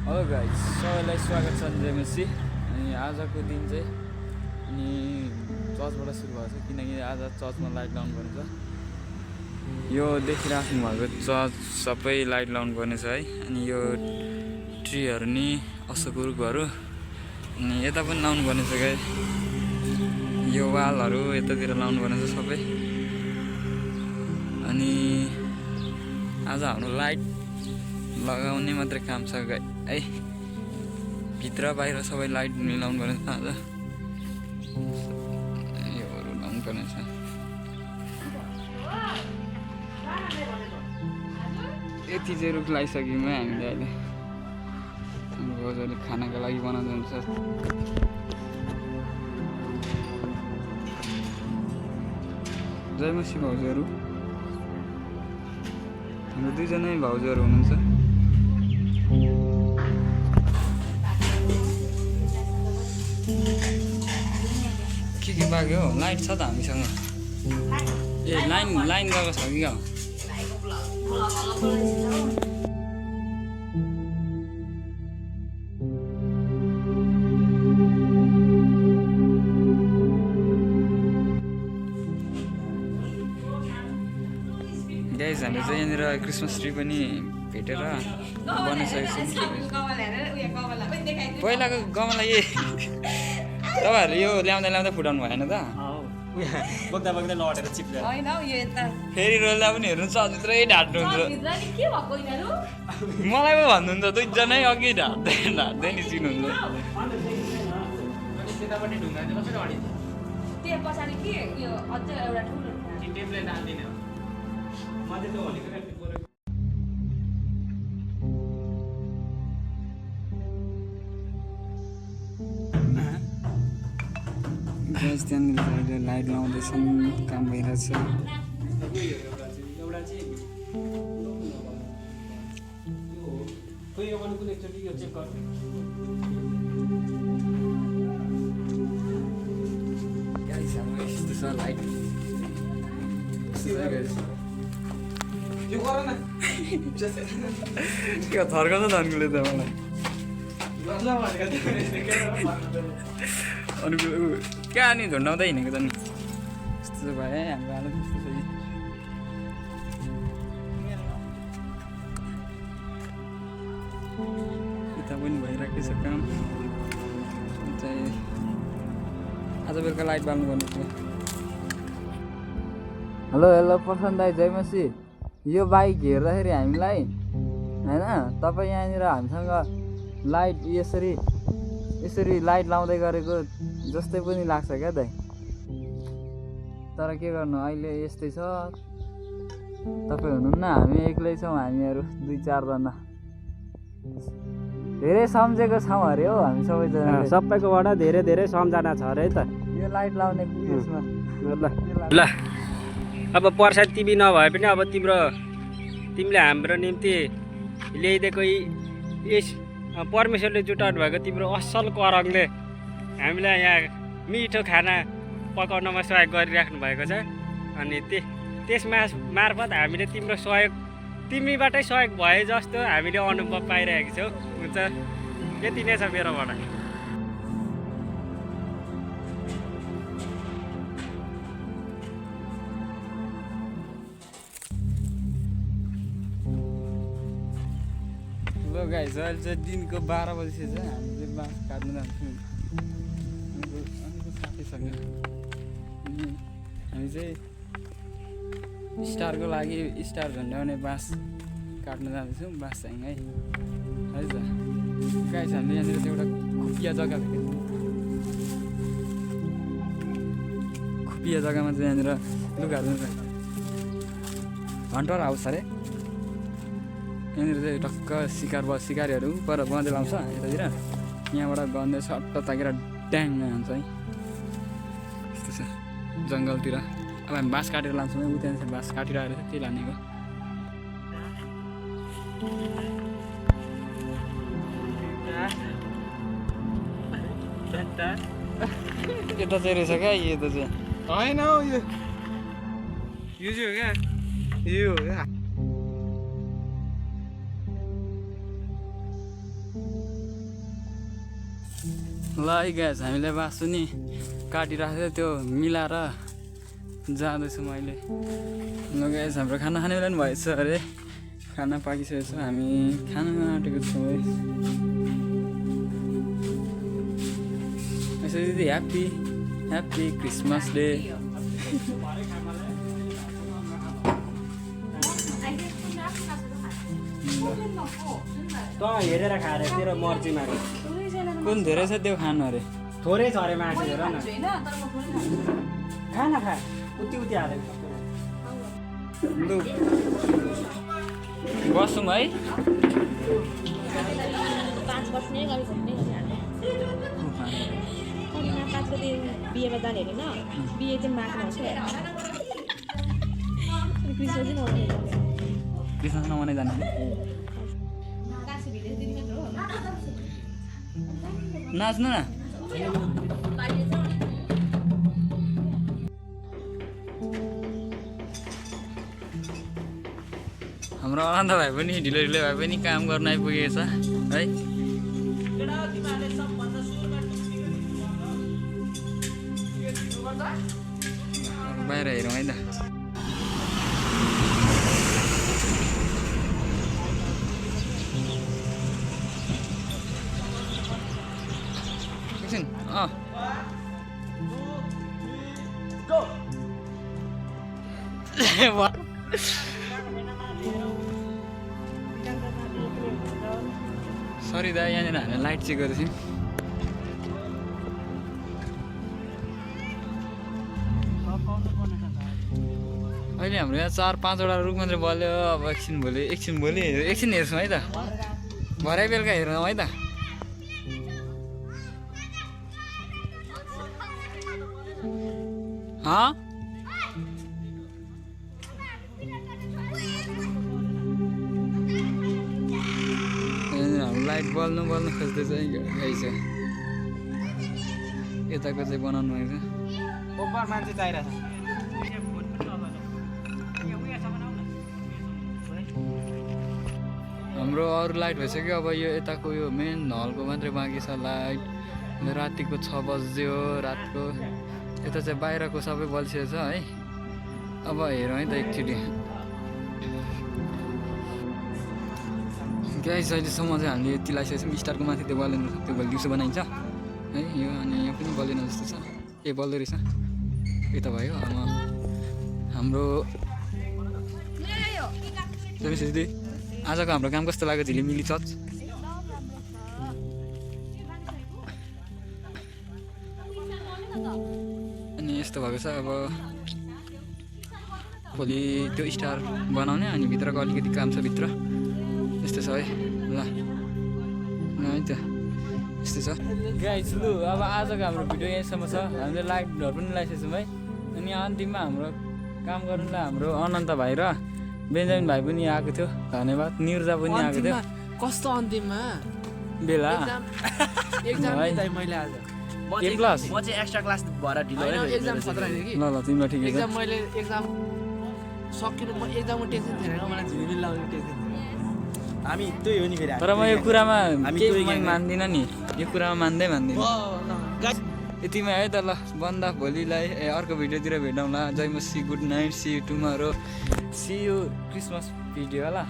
Hello guys, सबैलाई स्वागत छ जेमेसी। अनि आजको दिन चाहिँ अनि चर्चबाट सुरु भएको छ किनकि आज चर्चमा लाइट लाउनु पर्ने छ। यो देखिराख्नु भएको चर्च सबै लाइट लाउनु पर्ने छ है। अनि यो ट्रीहरू नि अशोक रुखहरू अनि यता पनि लाउनु पर्ने छ गाइस। यो वालहरू यतातिर लाउनु पर्ने छ सबै। अनि आज हाम्रो लाइट लगाउने मात्रै काम छ है। भित्र बाहिर सबै लाइट मिलाउनु पर्ने छ आज। योहरू लाउनु पर्ने छ। यति चाहिँ रुख लगाइसक्यौँ हामीले अहिले। हाम्रो भाउजूहरूले खानाको लागि बनाउँदै हुन्छ। जयमसी भाउजूहरू, हाम्रो दुईजनै भाउजूहरू हुनुहुन्छ। के बाग्यो? लाइट छ त हामीसँग। ए लाइन गएको छ कि क्या? गाइस, हामीले चाहिँ यहाँनिर क्रिसमस ट्री पनि भेटेर बनाइसकेको छौँ। पहिलाको गमला तपाईँहरूले यो ल्याउँदा फुटाउनु भएन त? बोक्दा नअटेर चिप्लेर फेरि रोल्दा पनि हेर्नु सजित्रै ढाट्नुहुन्छ। मलाई पो भन्नुहुन्छ दुईजनै अघि ढाट्दै निस्किनुहुन्छ। त्यहाँनिर लाइट लाउँदैछन्, काम भइरहेछ। लाइट के थर्काउँछ धन्कुले त मलाई। अनि क्या नि झुन्डाउँदै हिँडेको त नि यस्तो भयो हाम्रो हालत त्यस्तो छ। यता पनि भइरहेको छ काम चाहिँ। आज बेलुका लाइट बाल्नु पर्ने थियो। हेलो प्रशान्त दाइ, जयमसी। यो बाइक हेर्दाखेरि हामीलाई होइन तपाईँ यहाँनिर हामीसँग लाइट यसरी लाइट लाउँदै गरेको जस्तै पनि लाग्छ क्या दाइ। तर के गर्नु, अहिले यस्तै छ। तपाईँ हुनुहुन्न, हामी एक्लै छौँ। हामीहरू 2-4 जना धेरै सम्झेको छौँ अरे हो हामी सबैजना। सबैकोबाट धेरै सम्झना छ अरे त यो लाइट लाउने उयसमा। ल अब पर्साद तिमी नभए पनि अब तिमीले हाम्रो निम्ति ल्याइदिएको यस परमेश्वरले जुटाउनु भएको तिम्रो असल करङले हामीलाई यहाँ मिठो खाना पकाउनमा सहयोग गरिराख्नु भएको छ। अनि त्यसमा मार्फत हामीले तिम्रो सहयोग, तिमीबाटै सहयोग भए जस्तो हामीले अनुभव पाइरहेको छौँ। हुन्छ, यति नै छ मेरोबाट। ल गाइस, अहिले चाहिँ दिनको 12 बजी चाहिँ हामीले बाँस काट्नु जान्छौँ साथीसँग। हामी चाहिँ स्टारको लागि स्टार झन्डाउने बाँस काट्न जाँदैछौँ। बाँस चाहिँ है त गाइस। हामीले यहाँनिर चाहिँ एउटा खुपिया जग्गा भेटेको। खुपिया जग्गामा चाहिँ यहाँनिर लुगाहरू हन्टर हाउस अरे। यहाँनिर चाहिँ टक्क सिकारीहरू पर बँदै लाउँछ यतातिर। यहाँबाट गन्दै सट्ट ताकेर ड्याङ हुन्छ है। यस्तो छ जङ्गलतिर। अब हामी बाँस काटेर लान्छौँ है। ऊ त्यहाँ बाँस काटेर आएर त्यही लानेको। यता चाहिँ रहेछ क्या यता चाहिँ होइन हौ, यो चाहिँ हो क्या, यो हो क्या। ल है गाइस हामीले बाँसु नि काटिराखेको थियो त्यो मिलाएर जाँदैछु मैले। ल गाइस हाम्रो खाना खाने बेला पनि भएछ अरे, खाना पाकिसकेको छ, हामी खाना आँटेको छौँ है। यसो दिदी ह्याप्पी ह्याप्पी क्रिसमस डे। त हेरेर खाएर तेरो मर्जीमा रे। कुन धेरै छ त्यो खानु अरे? थोरै छ अरे मासु हेर न। खाना खा उति उति हालेको लु बसौँ है। 5 बस्ने गरी घुम्ने गरिहाल्ने। करिना 5 गते बिहेमा जाने अरे न, बिहे चाहिँ माघमा हुन्छ यार। क्रिसमस चाहिँ नमनाउने जाने। क्रिसमस नमनाइ जाने नाच्नु न। हाम्रो अनन्त भाइ पनि ढिलो ढिलो भए पनि काम गर्न आइपुगेको छ है। बाहिर हेरौँ है त। एकछिन सरी दा, यहाँनिर हामीले लाइट चेक गर्दैछौँ। अहिले हाम्रो यहाँ 4-5वटा रुख मात्रै बल्यो। अब एकछिन भोलि एकछिन हेर्छौँ है त, भरे बेलुका हेरौँ है त। हाम्रो लाइट बल्नु खोज्दैछ है गाइस। यताको चाहिँ बनाउनु भएको छ। ओभर मान्छे चाहिरहेछ। हाम्रो अरू लाइट भइसक्यो। अब यो यताको यो मेन हलको मात्रै बाँकी छ लाइट। रातिको 6 बज्यो रातको। यता चाहिँ बाहिरको सबै बल्छिएको छ है। अब हेरौँ है त एकचोटि। गाइस अहिलेसम्म चाहिँ हामीले यति लगाइसकेको छौँ। स्टारको माथि त्यो बलेन, त्यो भोलि दिउँसो बनाइन्छ है यो। अनि यो पनि बलेन जस्तो छ। ए बल्दो रहेछ। यता भयो हाम्रो दिदी। आजको हाम्रो काम कस्तो लाग्यो झिलिमिली चर्च? अनि यस्तो भएको छ। अब भोलि त्यो स्टार बनाउने, अनि भित्रको अलिकति काम छ भित्र। यस्तो छ है। ल है त यस्तो छ गाइस। लु अब आजको हाम्रो भिडियो यहीँसम्म छ। हामीले लाइटहरू पनि लगाइसकेको छौँ है। अनि अन्तिममा हाम्रो काम गर्नुलाई हाम्रो अनन्त भाइ र बेन्जामिन भाइ पनि आएको थियो, धन्यवाद। निर्जा पनि आएको थियो। कस्तो अन्तिममा बेला एक्जाम दिँदै मैले आज के क्लास? म चाहिँ एक्स्ट्रा क्लास भएर ढिलो एक्जाम खतरा थियो कि। ल तिमीलाई ठिकै छ। एक्जाम मैले एक्जाम सकिनु, म एक्जामको टेन्सन थिएन, मलाई झिलिमिली लाउने टेन्सन थियो। हामी त्यही हो नि फेरि। तर म यो कुरामा केही मान्दिनँ नि, यो कुरामा मान्दिनँ। यतिमै है त। ल बन्दा भोलिलाई अर्को भिडियोतिर भेटौँला। जय मसी, good night, see you tomorrow, see you Christmas video होला।